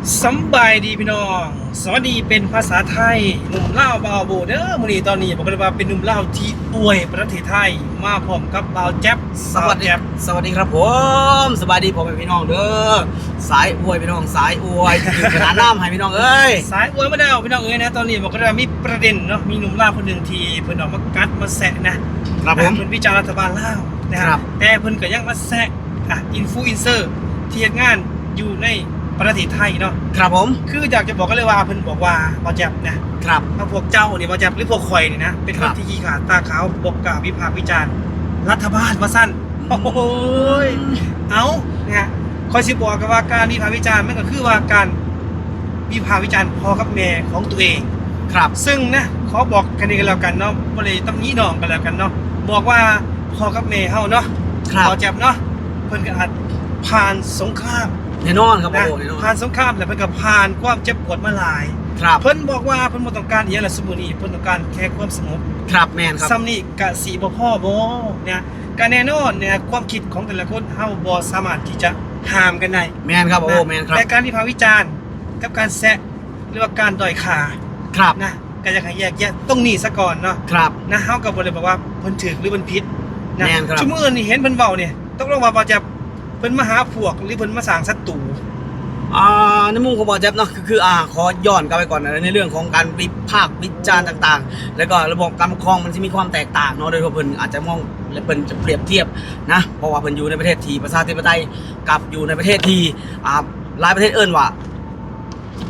ສຳບາຍດີພີ່ນ້ອງ ສະຫວັດດີເປັນພາສາໄທ ໜຸ່ມລາວບ່າວໂບເດີ. ມື້ນີ້ຕອນນີ້ບອກເລີຍວ່າເປັນໜຸ່ມລາວທີ່ອວຍປະເທດໄທ ມາພ້ອມກັບບ່າວແຈັບ. ສະຫວັດດີ ສະຫວັດດີຄັບຜົມ ສະບາຍດີພໍ່ແມ່ພີ່ນ້ອງເດີ ສາຍອວຍພີ່ນ້ອງ ສາຍອວຍ ຂະໜາດນ້ຳໃຫ້ພີ່ນ້ອງເອີຍ ສາຍອວຍມາແລ້ວພີ່ນ້ອງເອີຍນະ. ຕອນນີ້ບອກເລີຍວ່າມີປະເດັນເນາະ ມີໜຸ່ມລາວຄົນໜຶ່ງທີ່ເພິ່ນອອກມາກັດມາແຊະນະ ຄັບຜົມ ເພິ່ນວິຈານລັດຖະບານລາວນະ ຄັບ ແຕ່ເພິ່ນກໍຍັງມາແຊະ ອ່ະ ອິນຟູອິນເຊີທີ່ເຮັດງານຢູ່ໃນປະເທດໄທເນາະ ຄັບຜົມ ຄືຢາກຈະບອກກັນເລີຍວ່າ ເພິ່ນບອກວ່າ ບ່າວແຈັບນະ ຄັບ ວ່າພວກເຈົ້ານີ້ ບ່າວແຈັບ ຫຼືພວກຂ້ອຍນີ້ນະ ເປັນຄົນທີ່ຂີ້ຂາດຕາຂາວ ບໍ່ກ້າວິພາກວິຈານລັດຖະບານວ່າຊັ້ນ. ໂອ້ຍ ເອົານະ ຂ້ອຍຊິບອກກັນວ່າ ການວິພາກວິຈານມັນກໍຄືວ່າການ ວິພາກວິຈານພໍ່ກັບແມ່ຂອງຕົວເອງ ຄັບ ຊຶ່ງນະ ຂໍບອກແຄ່ນີ້ກໍແລ້ວກັນເນາະ ບໍ່ໄດ້ຕຳໜິນ້ອງກໍແລ້ວກັນເນາະ ບອກວ່າພໍ່ກັບແມ່ເຮົາເນາະ ຄັບ ບ່າວແຈັບເນາະ ເພິ່ນກໍອາດຜ່ານສົງຄາມ ແນ່ນອນຄັບ ນະ ໂອ້ ແນ່ນອນ ຜ່ານສົງຄາມ ແລ້ວເພິ່ນກໍຜ່ານຄວາມເຈັບປວດມາຫຼາຍ ຄັບ ເພິ່ນບອກວ່າເພິ່ນບໍ່ຕ້ອງການອີ່ຫຍັງແລ້ວ ຊຸມື້ນີ້ເພິ່ນຕ້ອງການແຄ່ຄວາມສະຫງົບ ຄັບ ແມ່ນຄັບ ສ່ຳນີ້ກະຊິບໍ່ພໍບໍ່ນະ ກະແນ່ນອນນະ ຄວາມຄິດຂອງແຕ່ລະຄົນເຮົາບໍ່ສາມາດທີ່ຈະຫ້າມກັນໄດ້ ແມ່ນຄັບ ນະ ໂອ້ ແມ່ນຄັບ ແຕ່ການວິພາກວິຈານ ກັບການແຊະ ຫຼືວ່າການດ້ອຍຄ່າ ຄັບ ນະ ກໍຢາກໃຫ້ແຍກແຍະຕົງນີ້ສາກ່ອນເນາະ ຄັບ ນະ ເຮົາກໍບໍ່ໄດ້ບອກວ່າເພິ່ນຖືກ ຫຼືເພິ່ນຜິດນະ ແມ່ນຄັບ ຊຸມື້ນີ້ເຫັນເພິ່ນເວົ້ານີ້ ຕົກລົງວ່າ ບ່າວແຈັບ ເພິ່ນມາຫາພວກ ຫຼືເພິ່ນມາສ້າງສັດຕູ? ອ່າ ໃນມຸມຂອງບ່າວແຈັບເນາະ ຄື ຄື ອ່າ ຂໍຍ້ອນກັບໄປກ່ອນ ໃນເລື່ອງຂອງການວິພາກວິຈານຕ່າງໆ ແລ້ວກໍລະບົບການປົກຄອງມັນຊິມີຄວາມແຕກຕ່າງເນາະ ໂດຍທີ່ວ່າເພິ່ນອາດຈະມອງ ແລະ ເພິ່ນຈະປຽບທຽບນະ ເພາະວ່າເພິ່ນຢູ່ໃນປະເທດທີ່ປະຊາທິປະໄຕ ກັບຢູ່ໃນປະເທດທີ່ ອ່າ ຫຼາຍປະເທດເອີ້ນວ່າ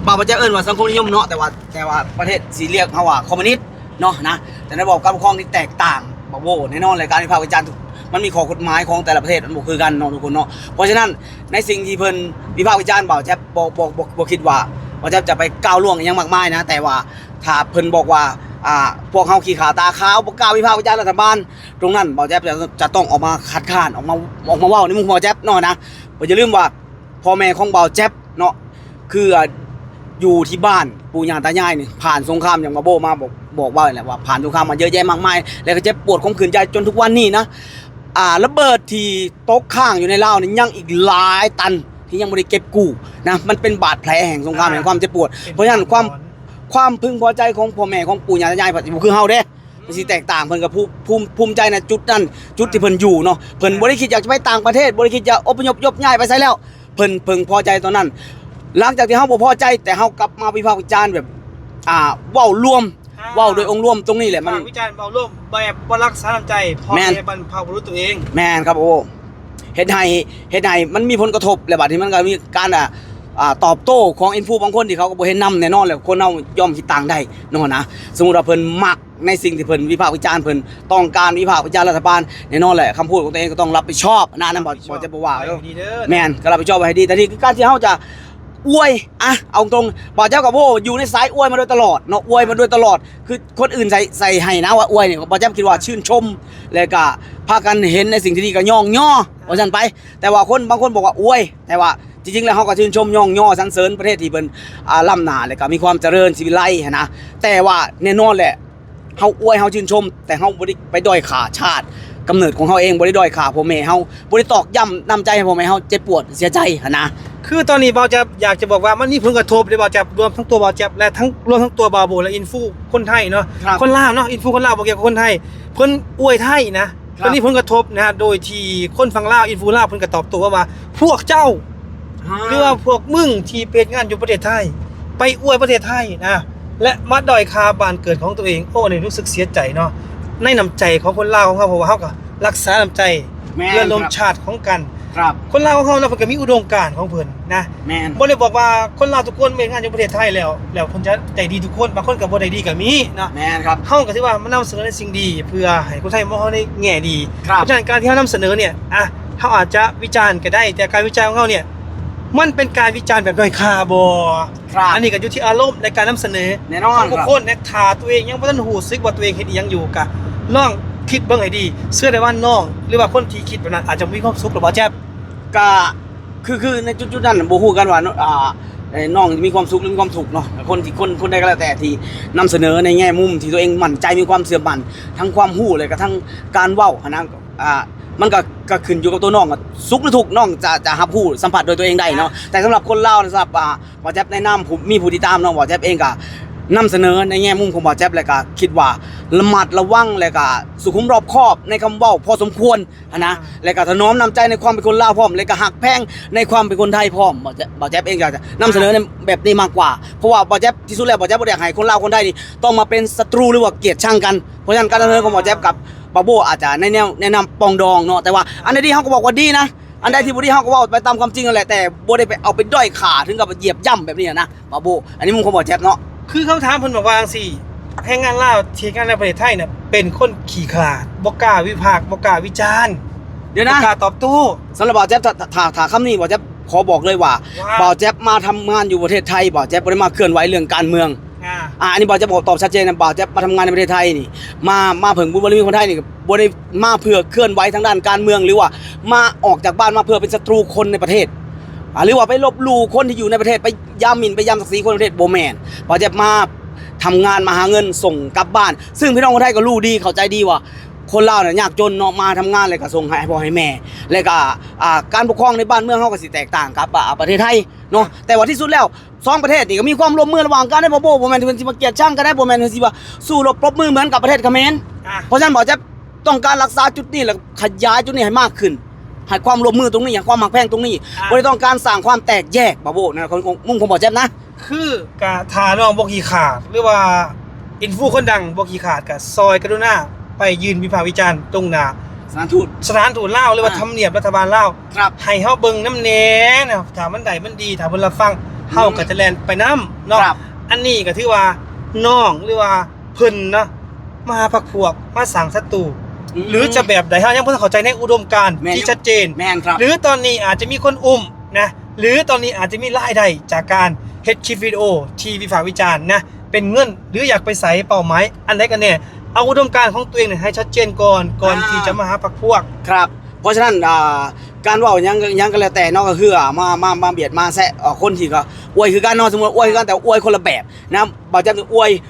ບ່າວແຈັບເອີ້ນວ່າສັງຄົມນິຍົມເນາະ ແຕ່ວ່າ ແຕ່ວ່າປະເທດຊິລຽກເຮົາວ່າຄອມມູນິດເນາະນະ ແຕ່ໃນລະບອບການປົກຄອງທີ່ແຕກຕ່າງ ບ່າວໂບ ແນ່ນອນແຫຼະ ການວິພາກວິຈານມັນມີຂໍ້ກົດໝາຍຂອງແຕ່ລະປະເທດ ມັນບໍ່ຄືກັນເນາະທຸກຄົນເນາະ. ເພາະສະນັ້ນ ໃນສິ່ງທີ່ເພິ່ນວິພາກວິຈານ ບ່າວແຈັບບໍ່ ບໍ່ ບໍ່ ບໍ່ຄິດວ່າບ່າວແຈັບຈະໄປກ້າວລ່ວງອີ່ຫຍັງມາກມາຍນະ ແຕ່ວ່າຖ້າເພິ່ນບອກວ່າ ອ່າ ພວກເຮົາຂີ້ຂາດຕາຂາວ ບໍ່ກ້າວິພາກວິຈານລັດຖະບານ ຕົງນັ້ນບ່າວແຈັບຈະ ຈະຕ້ອງອອກມາຄັດຄ້ານ ອອກມາ ອອກມາເວົ້າໃນມຸມຂອງບ່າວແຈັບເນາະນະ. ບໍ່ ຢ່າລືມວ່າ ພໍ່ແມ່ຂອງບ່າວແຈັບເນາະ ຄື ອ່າ ຢູ່ທີ່ບ້ານປູ່ຍ່າຕາຍາຍນີ້ ຜ່ານສົງຄາມ ຢ່າງບ່າວໂບມາບອກ ບອກເວົ້າແຫຼະວ່າ ຜ່ານສົງຄາມມາເຍອະແຍະມາກມາຍ ແລ້ວກໍເຈັບປວດຂອງຂືນໃຈຈົນທຸກວັນນີ້ນະ. ອ່າ ລະເບີດທີ່ຕົກຄ້າງຢູ່ໃນລາວນີ້ ຍັງອີກຫຼາຍຕັນທີ່ຍັງບໍ່ໄດ້ເກັບກູ້ນະ ມັນເປັນບາດແຜແຫ່ງສົງຄາມ ອ່າ ແຫ່ງຄວາມເຈັບປວດ. ເປັນ ເພາະສະນັ້ນ ຄວາມ ຄວາມເປັນຄວາມ ຄວາມເພິ່ງພໍໃຈຂອງພໍ່ແມ່ຂອງປູ່ຍ່າຕາຍາຍ ບໍ່ຄືເຮົາເດ້ ມັນຊິແຕກຕ່າງ ເພິ່ນກໍພູ ພູ ພູມໃຈໃນຈຸດນັ້ນ ຈຸດທີ່ເພິ່ນຢູ່ເນາະ ເພິ່ນບໍ່ໄດ້ຄິດຢາກຈະໄປຕ່າງປະເທດ ບໍ່ໄດ້ຄິດຈະອົບພະຍົບຍົກຍ້າຍໄປໃສແລ້ວ ເພິ່ນເພິ່ງພໍໃຈຕອນນັ້ນ. ຫຼັງຈາກທີ່ເຮົາບໍ່ພໍໃຈ ແຕ່ເຮົາກັບມາວິພາກວິຈານແບບ ອ່າ ເວົ້າລວມ ເວົ້າໂດຍອົງລວມ ຕົງນີ້ແຫຼະ ມັນວິພາກວິຈານເວົ້າລວມແບບບໍ່ຮັກສານ້ຳໃຈພໍ່ແມ່ບັນພະບຸລຸດຕົວເອງ. ແມ່ນຄັບ ໂອ້ ເຮັດໃຫ້ ເຮັດໃຫ້ມັນມີຜົນກະທົບ ແລະ ບາດນີ້ມັນກໍມີການ ອ່າ ອ່າ ຕອບໂຕ້ຂອງອິນຟູບາງຄົນທີ່ເຂົາກໍບໍ່ເຫັນນຳ. ແນ່ນອນແຫຼະ ຄົນເຮົາຍອມຄິດຕ່າງໄດ້ເນາະນະ. ສົມມຸດວ່າເພິ່ນມັກ ໃນສິ່ງທີ່ເພິ່ນວິພາກວິຈານ ເພິ່ນຕ້ອງການວິພາກວິຈານລັດຖະບານ ແນ່ນອນແຫຼະ ຄຳພູດຂອງຕົວເອງກໍຕ້ອງຮັບຜິດຊອບນະ ນັ້ນບໍ່ ບໍ່ຈະບໍ່ວ່າ ແມ່ນ ກໍຮັບຜິດຊອບໄວ້ໃຫ້ດີ. ແຕ່ນີ້ຄືການທີ່ເຮົາຈະອວຍ ອ່ະ ເອົາຕົງ ບ່າວແຈັບກໍບໍ່ຢູ່ໃນສາຍອວຍມາໂດຍຕະຫຼອດເນາະ ອວຍມາໂດຍຕະຫຼອດ ຄືຄົນອື່ນໃສ່ ໃສ່ໃຫ້ນະວ່າອວຍນີ້ ບ່າວແຈັບຄິດວ່າຊື່ນຊົມ ແລ້ວກໍພາກັນເຫັນໃນສິ່ງທີ່ດີກໍຍ້ອງຍໍວ່າຊັ້ນໄປ. ແຕ່ວ່າຄົນບາງຄົນບອກວ່າອວຍ ແຕ່ວ່າ ທີ່ຈິງແລ້ວເຮົາກໍຊື່ນຊົມຍ້ອງຍໍສັນເສີນປະເທດທີ່ເພິ່ນ ອ່າ ລ້ຳໜ້າ ແລ້ວກໍມີຄວາມຈະເລີນສີວິໄລຫັ້ນນະ. ແຕ່ວ່າແນ່ນອນແຫຼະ ເຮົາອວຍ ເຮົາຊື່ນຊົມ ແຕ່ເຮົາບໍ່ໄດ້ໄປດ້ອຍຄ່າຊາດກຳເນີດຂອງເຮົາເອງ ບໍ່ໄດ້ດ້ອຍຄ່າພໍ່ແມ່ເຮົາ ບໍ່ໄດ້ຕອກຢ້ຳນ້ຳໃຈໃຫ້ພໍ່ແມ່ເຮົາເຈັບປວດເສຍໃຈຫັ້ນນະ. ຄືຕອນນີ້ບ່າວແຈັບຢາກຈະບອກວ່າ ມັນມີຜົນກະທົບເດ້ບ່າວແຈັບ ລວມທັງຕົວບ່າວແຈັບ ແລະ ທັງ ລວມທັງຕົວບ່າວໂບ ແລະ ອິນຟູຄົນໄທເນາະ ຄົນລາວເນາະ ອິນຟູຄົນລາວ ບໍ່ກ່ຽວກັບຄົນໄທ ເພິ່ນອວຍໄທນະ ເພິ່ນມີຜົນກະທົບນະ ໂດຍທີ່ຄົນຝັ່ງລາວ ອິນຟູລາວ ເພິ່ນກໍຕອບໂຕ້ມາວ່າ ພວກເຈົ້າ ອ່າ ຫຼືວ່າພວກມຶງທີ່ໄປເຮັດງານຢູ່ປະເທດໄທ ໄປອວຍປະເທດໄທນະ ແລະ ມາດ້ອຍຄ່າບ້ານເກີດຂອງຕົວເອງ. ໂອ້ ອັນນີ້ຮູ້ສຶກເສຍໃຈເນາະ ໃນນ້ຳໃຈຂອງຄົນລາວຂອງເຮົາ ເພາະວ່າເຮົາກໍຮັກສານ້ຳໃຈ ແມ່ນ ເພື່ອລົມຊາດຂອງກັນ. ຄົນລາວຂອງເຮົາເນາະ ເພິ່ນກໍມີອຸດົມການຂອງເພິ່ນນະ ແມ່ນ ບໍ່ໄດ້ບອກວ່າຄົນລາວທຸກຄົນໄປເຮັດງານຢູ່ປະເທດໄທແລ້ວ ແລ້ວເພິ່ນຈະໄດ້ດີທຸກຄົນ ບາງຄົນກໍບໍ່ໄດ້ດີກໍມີເນາະ. ແມ່ນ ເຮົາກໍຖືວ່າມານຳສະເໜີໃນສິ່ງດີ ເພື່ອໃຫ້ຄົນໄທມອງເຮົາໃນແງ່ດີ. ເພາະສະນັ້ນ ການທີ່ເຮົານຳສະເໜີເນຍ ອ່ະ ເຮົາອາດຈະວິຈານກໍໄດ້ ແຕ່ການວິຈານຂອງເຮົາເນຍ ມັນເປັນການວິຈານແບບດ້ອຍຄ່າບໍ່? ອັນນີ້ກໍຢູ່ທີ່ອາລົມໃນການນຳສະເໜີ ແນ່ນອນ ຂອງບຸກຄົນນະ. ຖ້າຕົວເອງຍັງບໍ່ທັນຮູ້ສຶກວ່າຕົວເອງເຮັດອີ່ຫຍັງຢູ່ ກໍລອງຄິດເບິ່ງໃຫ້ດີ ເຊື່ອໄດ້ວ່ານ້ອງ ຫຼືວ່າຄົນທີ່ຄິດແບບນັ້ນ ອາດຈະມີຄວາມສຸກ ຫຼືບໍ່ ແຈັບ? ກະ ຄື ຄືໃນຈຸດໆນັ້ນບໍ່ຮູ້ກັນວ່າ ອ່າ ເອີ ນ້ອງມີຄວາມສຸກ ຫຼື ມີຄວາມທຸກເນາະ. ຄົນທີ່ ຄົນ ຄົນໃດກໍແລ້ວແຕ່ທີ່ນຳສະເໜີໃນແງ່ມຸມທີ່ຕົວເອງໝັ້ນໃຈ ມີຄວາມເຊື່ອໝັ້ນ ທັງຄວາມຮູ້ ແລະກະທັງການເວົ້າຫັ້ນນະ ອ່າ ມັນກໍ ກໍຂຶ້ນຢູ່ກັບຕົວນ້ອງ ວ່າສຸກຫຼືທຸກ ນ້ອງຈະ ຈະຮັບຮູ້ສຳຜັດດ້ວຍຕົວເອງໄດ້ເນາະ. ອ່າ ແຕ່ສຳລັບຄົນລາວ ສຳລັບ ອ່າ ບ່າວແຈັບໃນນາມຜູ້ມີຜູ້ຕິດຕາມເນາະ ບ່າວແຈັບເອງກໍນຳສະເໜີໃນແງ່ມຸມຂອງບ່າວແຈັບ ແລະກໍຄິດວ່າລະມັດລະວັງ ແລະກໍສຸຂຸມລອບຄອບໃນຄຳເວົ້າພໍສົມຄວນຫັ້ນນະ ອ່າ ແລະກໍຖະໜອມນ້ຳໃຈໃນຄວາມເປັນຄົນລາວພ້ອມ ແລະກໍຮັກແພງໃນຄວາມເປັນຄົນໄທພ້ອມ. ບ່າວແຈັບ ບ່າວແຈັບເອງຢາກຈະນຳສະເໜີໃນແບບນີ້ມາກກວ່າ ອ່າ ເພາະວ່າບ່າວແຈັບທີ່ສຸດແລ້ວ ບ່າວແຈັບບໍ່ໄດ້ຢາກໃຫ້ຄົນລາວຄົນໄທນີ້ຕ້ອງມາເປັນສັດຕູ ຫຼືວ່າກຽດຊັງກັນ. ເພາະສະນັ້ນ ການນຳສະເໜີຂອງບ່າວແຈັບກັບ ບ່າວໂບ້ ອາດຈະໃນແນວແນະນຳປອງດອງເນາະ ແຕ່ວ່າອັນໃດດີເຮົາກໍບອກວ່າດີນະ ອັນໃດທີ່ບໍ່ດີເຮົາກໍເວົ້າໄປຕາມຄວາມຈິງນັ້ນແຫຼະ ແຕ່ບໍ່ໄດ້ໄປເອົາໄປດ້ອຍຄ່າເຖິງກັບຢຽບຢ່ຳແບບນີ້ນະ ບ່າວໂບ້. ອັນນີ້ມຸມຂອງບ່າວແຈັບເນາະ. ຄືຄຳຖາມເພິ່ນບອກວ່າຈັ່ງຊີ້ ແຮງງານລາວທີ່ເຮັດງານໃນປະເທດໄທນະ ເປັນຄົນຂີ້ຂລາດ ບໍ່ກ້າວິພາກ ບໍ່ກ້າວິຈານ ດຽວນະ ບໍ່ກ້າຕອບໂຕ້. ສຳລັບບ່າວແຈັບ ຖ້າ ຖ້າ ຖ້າຄຳນີ້ ບ່າວແຈັບຂໍບອກເລີຍວ່າ ວ່າ ບ່າວແຈັບມາທຳງານຢູ່ປະເທດໄທ ບ່າວແຈັບບໍ່ໄດ້ມາເຄື່ອນໄຫວເລື່ອງການເມືອງ. ອ່າ ອ່າ ອັນນີ້ບ່າວແຈັບຂໍຕອບຊັດເຈນນະ ບ່າວແຈັບມາທຳງານໃນປະເທດໄທນີ້ ມາ ມາເພິ່ງບຸນບາລະມີຄົນໄທນີ້ ບໍ່ໄດ້ມາເພື່ອເຄື່ອນໄຫວທາງດ້ານການເມືອງ ຫຼືວ່າມາອອກຈາກບ້ານມາເພື່ອເປັນສັດຕູຄົນໃນປະເທດ ອ່າ ຫຼືວ່າໄປລົບຫຼູ່ຄົນທີ່ຢູ່ໃນປະເທດ ໄປຢາມໝິ່ນ ໄປຢາມສັກສີຄົນໃນປະເທດ ບໍ່ແມ່ນ. ບ່າວແຈັບມາທຳງານ ມາຫາເງິນສົ່ງກັບບ້ານ ຊຶ່ງພີ່ນ້ອງຄົນໄທກໍຮູ້ດີ ເຂົ້າໃຈດີວ່າ ຄົນລາວນະຍາກຈົນເນາະ ມາທຳງານແລ້ວກໍສົ່ງໃຫ້ພໍ່ໃຫ້ແມ່ ແລ້ວກໍ ອ່າ ການປົກຄອງໃນບ້ານເມືອງເຮົາກໍຊິແຕກຕ່າງກັບ ອ່າ ປະເທດໄທເນາະ. ແຕ່ວ່າທີ່ສຸດແລ້ວ ສອງປະເທດນີ້ກໍມີຄວາມຮ່ວມມືລະຫວ່າງກັນເດ້ ບໍ່ ບໍ່ ບໍ່ແມ່ນເພິ່ນຊິມາກຽດຊັງກັນເດ້ ບໍ່ແມ່ນເພິ່ນຊິວ່າສູ້ລົບປົບມືເໝືອນກັບປະເທດຂະເໝນ. ອ່າ ເພາະສະນັ້ນ ບ່າວແຈັບຕ້ອງການຮັກສາຈຸດນີ້ ແລ້ວຂະຫຍາຍຈຸດນີ້ໃຫ້ມາກຂຶ້ນ ໃຫ້ຄວາມຮ່ວມມືຕົງນີ້ ໃຫ້ຄວາມຮັກແພງຕົງນີ້ ອ່າ ບໍ່ໄດ້ຕ້ອງການສ້າງຄວາມແຕກແຍກ ບ່າວໂບ້ ໃນຄວາມມຸມຂອງບ່າວແຈັບນະ. ຄືກະຖ້ານ້ອງບໍ່ຂີ້ຂາດ ຫຼືວ່າອິນຟູຄົນດັງບໍ່ຂີ້ຂາດ ກະຊ່ອຍກະລຸນາໄປຢືນວິພາກວິຈານຕົງໜ້າສະຖານທູດ ສະຖານທູດລາວ ຫຼືວ່າ ອ່າ ທຳນຽບລັດຖະບານລາວ ໃຫ້ເຮົາເບິ່ງນຳແດ່ນະ ຖ້າມັນໄດ້ມັນດີ ຖ້າເພິ່ນຮັບຟັງ ເຮົາກໍຈະແລ່ນໄປນຳເນາະ. ອັນນີ້ກໍຖືວ່ານ້ອງ ຫຼືວ່າເພິ່ນເນາະ ມາຫາພັກພວກ ມາສ້າງສັດຕູ ອືມ ຫຼືຈະແບບໃດ ເຮົາຍັງບໍ່ທັນເຂົ້າໃຈໃນອຸດົມການທີ່ຊັດເຈນ ຫຼືຕອນນີ້ອາດຈະມີຄົນອຸ້ມນະ ຫຼືຕອນນີ້ອາດຈະມີລາຍໄດ້ຈາກການເຮັດຄລິບວິດີໂອທີ່ວິພາກວິຈານນະ ເປັນເງິນ ຫຼືຢາກໄປໃສ ເປົ້າໝາຍອັນໃດກັນແນ່ ເອົາອຸດົມການຂອງຕົວເອງໃຫ້ຊັດເຈນກ່ອນ ກ່ອນທີ່ຈະມາຫາພັກພວກ. ອ່າ ຄັບ ເພາະສະນັ້ນ ອ່າ ການເວົ້າຫຍັງ ຫຍັງກໍແລ້ວແຕ່ເນາະ ກໍຄື ອ່າ ມາ ມາ ມາບຽດມາແຊະ ເອີ ຄົນທີ່ກໍອວຍຄືກັນເນາະ ສົມມຸດວ່າອວຍຄືກັນ ແຕ່ວ່າອວຍຄົນລະແບບນະ ບ່າວແຈັບນີ້ອວຍ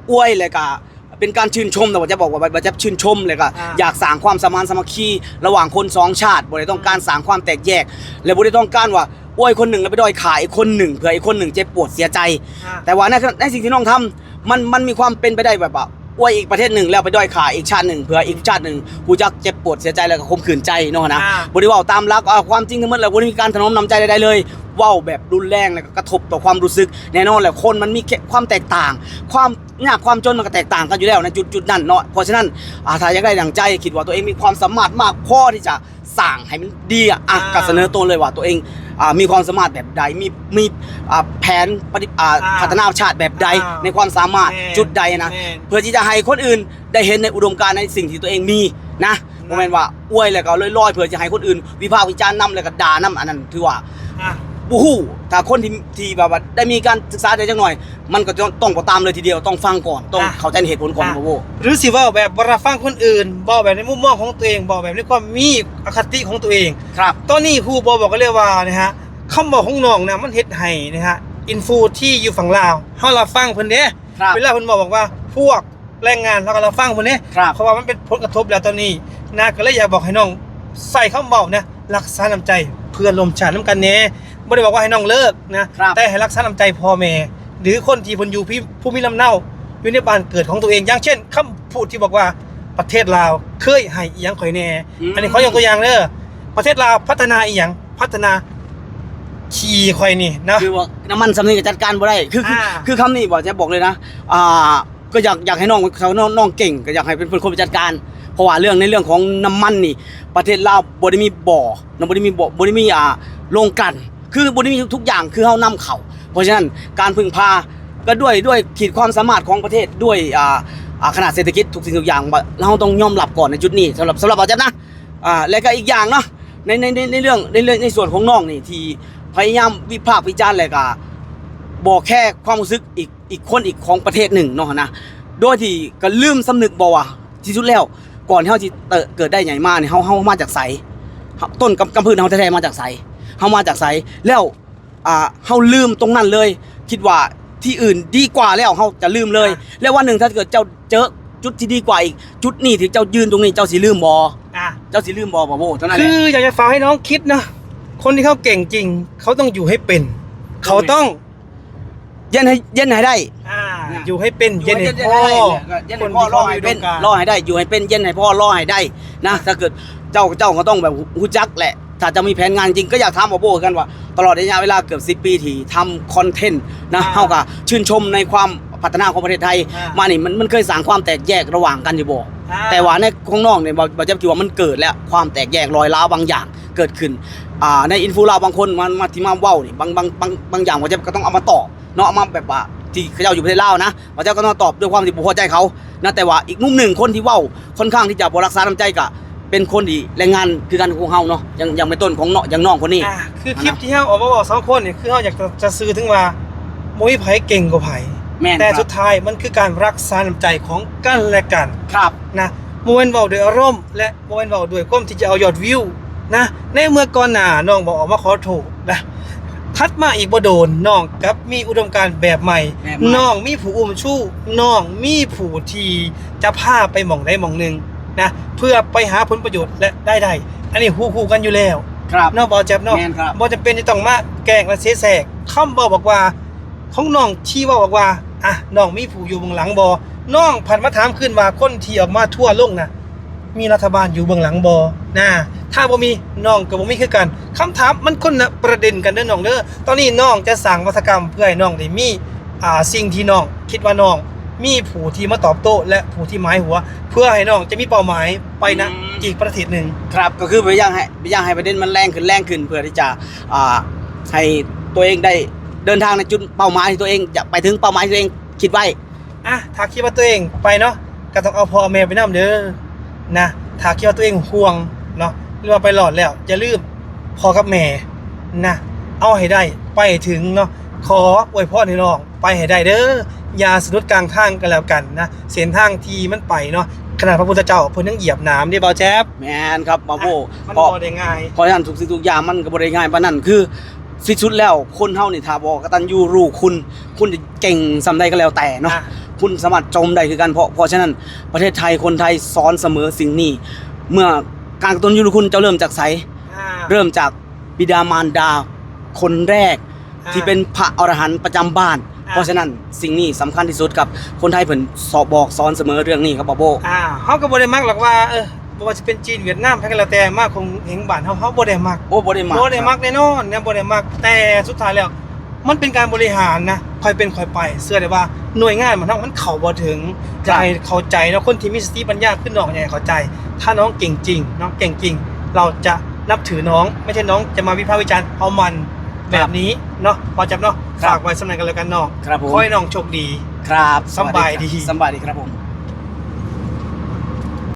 ອວຍແລ້ວກໍເປັນການຊື່ນຊົມ ແຕ່ວ່າຈະບອກວ່າ ບ່າວແຈັບຊື່ນຊົມ ແລ້ວກໍ ອ່າ ຢາກສ້າງຄວາມສະໝານສາມັກຄີລະຫວ່າງຄົນສອງຊາດ ບໍ່ໄດ້ຕ້ອງການ ອ່າ ສ້າງຄວາມແຕກແຍກ ແລະ ບໍ່ໄດ້ຕ້ອງການວ່າອວຍຄົນໜຶ່ງແລ້ວໄປດ້ອຍຄ່າອີກຄົນໜຶ່ງ ເພື່ອໃຫ້ຄົນໜຶ່ງເຈັບປວດເສຍໃຈ. ອ່າ ແຕ່ວ່າໃນ ໃນສິ່ງທີ່ນ້ອງທຳ ມັນ ມັນມີຄວາມເປັນໄປໄດ້ແບບວ່າ ອວຍອີກປະເທດໜຶ່ງ ແລ້ວໄປດ້ອຍຄ່າອີກຊາດໜຶ່ງ ເພື່ອອີກຊາດໜຶ່ງຮູ້ຈັກເຈັບປວດເສຍໃຈ ແລ້ວກໍຂົມຂືນໃຈເນາະນະ. ອ່າ ບໍ່ໄດ້ເວົ້າຕາມຫຼັກ ເອີ ຄວາມຈິງທັງໝົດ ແລ້ວບໍ່ໄດ້ມີການຖະໜອມນ້ຳໃຈໃດໆເລີຍ ເວົ້າແບບຮຸນແຮງ ແລ້ວກໍກະທົບຕໍ່ຄວາມຮູ້ສຶກ. ແນ່ນອນແຫຼະ ຄົນມັນມີຄວາມແຕກຕ່າງ ຄວາມຍາກຄວາມຈົນມັນກໍແຕກຕ່າງກັນຢູ່ແລ້ວໃນຈຸດໆນັ້ນເນາະ. ເພາະສະນັ້ນ ອ່າ ຖ້າຢາກໄດ້ດັ່ງໃຈ ຄິດວ່າຕົວເອງມີຄວາມສາມາດມາກພໍທີ່ຈະ ສ້າງໃຫ້ມັນດີ ອ່າ ອ່າ ກໍສະເໜີຕົວເລີຍວ່າຕົວເອງ ອ່າ ມີຄວາມສາມາດແບບໃດ ມີ ມີ ອ່າ ແຜນປະຕິ ອ່າ ອ່າ ພັດທະນາປະເທດຊາດແບບໃດ ອ່າ ໃນຄວາມສາມາດ ແມ່ນ ຈຸດໃດນະ ແມ່ນ ເພື່ອທີ່ຈະໃຫ້ຄົນອື່ນໄດ້ເຫັນໃນອຸດົມການໃນສິ່ງທີ່ຕົວເອງມີນະ ບໍ່ແມ່ນວ່າອວຍແລ້ວກໍລອຍໆ ເພື່ອຈະໃຫ້ຄົນອື່ນວິພາກວິຈານນຳ ແລ້ວກໍດ່ານຳ ອັນນັ້ນຖືວ່າ ອ່າ ບໍ່ຮູ້. ຖ້າຄົນທີ່ ທີ່ແບບວ່າໄດ້ມີການສຶກສາໄດ້ຈັກໜ້ອຍ ມັນກໍຈະຕ້ອງບໍ່ຕາມເລີຍທີດຽວ ຕ້ອງຟັງກ່ອນ ຕ້ອງ ອ່ະ ເຂົ້າໃຈເຫດຜົນກ່ອນ ອ່ະ ບໍ່ ຫຼືຊິເວົ້າແບບບໍ່ຮັບຟັງຄົນອື່ນ ເວົ້າແບບໃນມຸມມອງຂອງຕົວເອງ ເວົ້າແບບໃນຄວາມມີອະຄະຕິຂອງຕົວເອງ. ຄັບ ຕອນນີ້ຮູ້ບໍ່ ບອກກັນເລີຍວ່ານະຮະ ຄຳເວົ້າຂອງນ້ອງນະ ມັນເຮັດໃຫ້ນະຮະ ອິນຟູທີ່ຢູ່ຝັ່ງລາວ ເຮົາຮັບຟັງເພິ່ນເດ້. ຄັບ ເວລາເພິ່ນເວົ້າ ບອກວ່າ ພວກ ແລງງານ ເຮົາກໍຮັບຟັງເພິ່ນເດ້. ຄັບ ເພາະວ່າມັນເປັນຜົນກະທົບແລ້ວຕອນນີ້ນະ ກໍເລີຍຢາກບອກໃຫ້ນ້ອງໃຊ້ຄຳເວົ້ານະ ຮັກສານ້ຳໃຈເພື່ອນຮ່ວມຊາດນຳກັນແດ່. ບໍ່ໄດ້ບອກວ່າໃຫ້ນ້ອງເລີກນະ ຄັບ ແຕ່ໃຫ້ຮັກສານ້ຳໃຈພໍ່ແມ່ ຫຼືຄົນທີ່ເພິ່ນຢູ່ພູ ພູມີລຳເນົາ ຢູ່ໃນບ້ານເກີດຂອງຕົວເອງ. ຢ່າງເຊັ່ນ ຄຳພູດທີ່ບອກວ່າ ປະເທດລາວເຄີຍໃຫ້ອີ່ຫຍັງຂ້ອຍແດ່. ອືມ ອັນນີ້ຂໍຍົກຕົວຢ່າງເດີ ປະເທດລາວພັດທະນາອີ່ຫຍັງ? ພັດທະນາຂີ້ຂ້ອຍນີ້ເນາະ ຄືວ່ານ້ຳມັນສ່ຳນີ້ກໍຈັດການບໍ່ໄດ້. ຄື ຄື ອ່າ ຄືຄຳນີ້ ບໍ່ ຈະບອກເລີຍນະ ອ່າ ກໍຢາກ ຢາກໃຫ້ນ້ອງ ນ້ອງ ນ້ອງເກັ່ງ ກໍຢາກໃຫ້ເປັນ ເປັນຄົນໄປຈັດການ ເພາະວ່າເລື່ອງ ໃນເລື່ອງຂອງນ້ຳມັນນີ້ ປະເທດລາວບໍ່ໄດ້ມີບໍ່ເນາະ ບໍ່ໄດ້ມີບໍ່ ບໍ່ໄດ້ມີ ອ່າ ໂລງກັ່ນ ຄືບໍ່ໄດ້ມີທຸກຢ່າງ ຄືເຮົານຳເຂົ້າ. ເພາະສະນັ້ນ ການເພິ່ງພາກໍດ້ວຍ ດ້ວຍຂີດຄວາມສາມາດຂອງປະເທດ ດ້ວຍ ອ່າ ອ່າ ຂະໜາດເສດຖະກິດ ທຸກສິ່ງທຸກຢ່າງ ເຮົາຕ້ອງຍອມຮັບກ່ອນໃນຈຸດນີ້ ສຳລັບ ສຳລັບບ່າວແຈັບນະ. ອ່າ ແລະກໍອີກຢ່າງເນາະ ໃນ ໃນ ໃນ ໃນເລື່ອງ ໃນເລື່ອງ ໃນສ່ວນຂອງນ້ອງນີ້ ທີ່ພະຍາຍາມວິພາກວິຈານ ແລະກໍບໍ່ແຄຄວາມຮູ້ສຶກອີກ ອີກຄົນອີກຂອງປະເທດໜຶ່ງເນາະຫັ້ນນະ ໂດຍທີ່ກໍລືມສຳນຶກບໍ່ວ່າ ທີ່ສຸດແລ້ວ ກ່ອນທີ່ເຮົາຊິເຕີບ ເກີດໄດ້ໃຫຍ່ມານີ້ ເຮົາ ເຮົາມາຈາກໃສ? ເຮົາ ຕົ້ນກຳ ກຳພື້ນເຮົາແທ້ໆມາຈາກໃສ? ເຮົາມາຈາກໃສ? ແລ້ວ ອ່າ ເຮົາລືມຕົງນັ້ນເລີຍ ຄິດວ່າທີ່ອື່ນດີກວ່າແລ້ວ ເຮົາຈະລືມເລີຍ. ອ່າ ແລ້ວວັນໜຶ່ງຖ້າເກີດເຈົ້າເຈີຈຸດທີ່ດີກວ່າອີກ ຈຸດນີ້ທີ່ເຈົ້າຢືນຕົງນີ້ ເຈົ້າຊິລືມບໍ່? ອ່າ ເຈົ້າຊິລືມບໍ່ ບ່າວໂບ້ ເທົ່ານັ້ນແຫຼະ. ຄືຢາກຈະຝາກໃຫ້ນ້ອງຄິດນະ ຄົນທີ່ເຂົາເກັ່ງຈິງ ເຂົາຕ້ອງຢູ່ໃຫ້ເປັນ ເຂົາຕ້ອງ ເຢັນໃຫ້ ເຢັນໃຫ້ໄດ້ ອ່າ ນະ ຢູ່ໃຫ້ເປັນ ຢູ່ໃຫ້ ເຢັນໃຫ້ພໍ ເຢັນໃຫ້ພໍ ລໍໃຫ້ເປັນ ລໍໃຫ້ໄດ້ ຢູ່ໃຫ້ເປັນ ເຢັນໃຫ້ພໍ ລໍໃຫ້ໄດ້ນະ. ຖ້າເກີດເຈົ້າ ເຈົ້າກໍຕ້ອງແບບຮູ້ຈັກແຫຼະ ຖ້າຈະມີແຜນງານຈິງ ກໍຢາກຖາມບ່າວໂບ້ຄືກັນວ່າ ຕະຫຼອດໄລຍະເວລາເກືອບສິບປີທີ່ທຳຄອນເທັນນະ ອ່າ ເຮົາກໍຊື່ນຊົມໃນຄວາມພັດທະນາຂອງປະເທດໄທ ອ່າ ມານີ້ ມັນ ມັນເຄີຍສ້າງຄວາມແຕກແຍກລະຫວ່າງກັນຢູ່ບໍ່? ອ່າ ແຕ່ວ່າໃນຂອງນ້ອງນີ້ ບ່າວ ບ່າວແຈັບຄິດວ່າມັນເກີດແລ້ວ ຄວາມແຕກແຍກລອຍລາວບາງຢ່າງເກີດຂຶ້ນ ອ່າ ໃນອິນຟູລາວບາງຄົນມາ ມາ ທີ່ມາເວົ້ານີ້ ບາງ ບາງ ບາງ ບາງຢ່າງ ບ່າວແຈັບກໍຕ້ອງເອົາມາຕອບເນາະ ເອົາມາແບບວ່າທີ່ເຂົາເຈົ້າຢູ່ປະເທດລາວນະ ບ່າວແຈັບກໍຕ້ອງຕອບດ້ວຍຄວາມທີ່ບໍ່ພໍໃຈເຂົານະ. ແຕ່ວ່າອີກມຸມໜຶ່ງ ຄົນທີ່ເວົ້າ ຄ່ອນຂ້າງທີ່ຈະບໍ່ຮັກສານ້ຳໃຈ ກະເປັນຄົນທີ່ແລງງານຄືກັນຂອງເຮົາເນາະ ຢ່າງ ຢ່າງເປັນຕົ້ນຂອງເນາະ ຢ່າງນ້ອງຄົນນີ້ ອ່າ ຄືຄລິບທີ່ເຮົາອອກມາເວົ້າສອງຄົນນີ້ ຄືເຮົາຢາກຈະ ຈະສື່ເຖິງວ່າ ບໍ່ມີໃຜເກັ່ງກວ່າໃຜ ແມ່ນ ແຕ່ສຸດທ້າຍມັນຄືການຮັກສານ້ຳໃຈຂອງກັນແລະກັນ ຄັບ ນະ ບໍ່ແມ່ນເວົ້າດ້ວຍອາລົມ ແລະ ບໍ່ແມ່ນເວົ້າດ້ວຍຄວາມທີ່ຈະເອົາຍອດວິວນະ. ໃນເມື່ອກ່ອນໜ້ານ້ອງບໍ່ອອກມາຂໍໂທດນະ ຖັດມາອີກບໍ່ໂດນ ນ້ອງກັບມີອຸດົມການແບບໃໝ່ ແບບໃໝ່ ນ້ອງມີຜູ້ອຸ້ມຊູ ນ້ອງມີຜູ້ທີ່ຈະພາໄປໝ່ອງໃດໝ່ອງໜຶ່ງນະ ເພື່ອໄປຫາຜົນປະໂຫຍດ ແລະ ລາຍໄດ້ ອັນນີ້ຮູ້ໆກັນຢູ່ແລ້ວ ຄັບ ເນາະ ບ່າວແຈັບເນາະ ແມ່ນຄັບ ບໍ່ຈຳເປັນທີ່ຕ້ອງມາແກ້ງ ແລະ ເສຍແຊງ. ຄຳເວົ້າບອກວ່າ ຂອງນ້ອງທີ່ເວົ້າອອກວ່າ ອ່ະ ນ້ອງມີຜູ້ຢູ່ເບື້ອງຫຼັງບໍ່? ນ້ອງພັດມາຖາມຄືນວ່າ ຄົນທີ່ອອກມາທົວລົງນະ ມີລັດຖະບານຢູ່ເບື້ອງຫຼັງບໍ່? ນະ ຖ້າບໍ່ມີ ນ້ອງກໍບໍ່ມີຄືກັນ. ຄຳຖາມມັນຄົນລະປະເດັນກັນເດີນ້ອງເດີ. ຕອນນີ້ນ້ອງຈະສ້າງວັດທະກຳເພື່ອໃຫ້ນ້ອງໄດ້ມີ ອ່າ ສິ່ງທີ່ນ້ອງຄິດວ່ານ້ອງມີຜູ້ທີ່ມາຕອບໂຕ້ ແລະ ຜູ້ທີ່ໝາຍຫົວ ເພື່ອໃຫ້ນ້ອງຈະມີເປົ້າໝາຍໄປນະ ອືມ ອີກປະເທດໜຶ່ງ. ຄັບ ກໍຄືບໍ່ຢາກໃຫ້ ບໍ່ຢາກໃຫ້ປະເດັນມັນແຮງຂຶ້ນ ແຮງຂຶ້ນ ເພື່ອທີ່ຈະ ອ່າ ໃຫ້ຕົວເອງໄດ້ເດີນທາງໃນຈຸດເປົ້າໝາຍທີ່ຕົວເອງຢາກໄປເຖິງ ເປົ້າໝາຍທີ່ຕົວເອງຄິດໄວ້. ອ່ະ ຖ້າຄິດວ່າຕົວເອງໄປເນາະ ກໍຕ້ອງເອົາພໍ່ເອົາແມ່ໄປນຳເດີນະ. ຖ້າຄິດວ່າຕົວເອງຫ່ວງເນາະ ຫຼືວ່າໄປລອດແລ້ວ ຢ່າລືມພໍ່ກັບແມ່ນະ ເອົາໃຫ້ໄດ້ ໄປໃຫ້ເຖິງເນາະ. ຂໍອວຍພອນໃຫ້ນ້ອງໄປໃຫ້ໄດ້ເດີ ຢ່າສະດຸດກາງທາງກໍແລ້ວກັນນະ. ເສັ້ນທາງທີ່ມັນໄປເນາະ ຂະໜາດພະພຸດທະເຈົ້າເພິ່ນຍັງຢຽບໜາມເດ້ ບ່າວແຈັບ. ແມ່ນຄັບ ບ່າວໂບ້ ອ່ະ ມັນບໍ່ໄດ້ງ່າຍ ເພາະ ເພາະສະນັ້ນທຸກສິ່ງທຸກຢ່າງມັນກໍບໍ່ໄດ້ງ່າຍປານນັ້ນ. ຄື ທີ່ສຸດແລ້ວຄົນເຮົານີ້ ຖ້າບໍ່ກະຕັນຍູຮູ້ຄຸນ ຄຸນຈະເກັ່ງສ່ຳໃດກໍແລ້ວແຕ່ເນາະ ອ່ະ ຄຸນສາມາດຈົ່ມໄດ້ຄືກັນ. ເພາະ ເພາະສະນັ້ນ ປະເທດໄທ ຄົນໄທສອນສະເໝີສິ່ງນີ້. ເມື່ອການກະຕັນຍູຮູ້ຄຸນ ເຈົ້າເລີ່ມຈາກໃສ? ອ່າ ເລີ່ມຈາກບິດາມານດາຄົນແລກ ອ່າ ທີ່ເປັນພະອໍລະຫັນປະຈຳບ້ານ. ອ່າ ເພາະສະນັ້ນ ສິ່ງນີ້ສຳຄັນທີ່ສຸດຄັບ ຄົນໄທເພິ່ນສອນ ບອກສອນສະເໝີເລື່ອງນີ້ຄັບ ບ່າວໂບ້. ອ່າ ເຮົາກໍບໍ່ໄດ້ມັກຫຼອກວ່າ ເອີ ບໍ່ວ່າຊິເປັນຈີນ ຫວຽດນາມ ໃຜກໍແລ້ວແຕ່ ມາຂົ່ມເຫັງບ້ານເຮົາ ເຮົາບໍ່ໄດ້ມັກ. ໂອ້ ບໍ່ໄດ້ມັກ ບໍ່ໄດ້ມັກ ຄັບ ແນ່ນອນນະ ບໍ່ໄດ້ມັກ. ແຕ່ສຸດທ້າຍແລ້ວ ມັນເປັນການບໍລິຫານນະ ຄ່ອຍເປັນຄ່ອຍໄປ. ເຊື່ອໄດ້ວ່າໜ່ວຍງານບ້ານເຮົາມັນເຂົ້າບໍ່ເຖິງ. ຄັບ ຢາກໃຫ້ເຂົ້າໃຈເນາະ ຄົນທີ່ມີສະຕິປັນຍາຄືນ້ອງ ຢາກໃຫ້ເຂົ້າໃຈ. ຖ້ານ້ອງເກັ່ງຈິງ ນ້ອງເກັ່ງຈິງ ເຮົາຈະນັບຖືນ້ອງ ໄມ່ໃຊ່ນ້ອງຈະມາວິພາກວິຈານເອົາມັນ ຄັບ ແບບນີ້ເນາະ ບ່າວແຈັບເນາະ. ຄັບ ຝາກໄວ້ສ່ຳນັ້ນກໍແລ້ວກັນນ້ອງ. ຄັບ ຂໍໃຫ້ນ້ອງໂຊກດີ. ຄັບ ສະບາຍດີ. ສະບາຍດີຄັບຜົມ.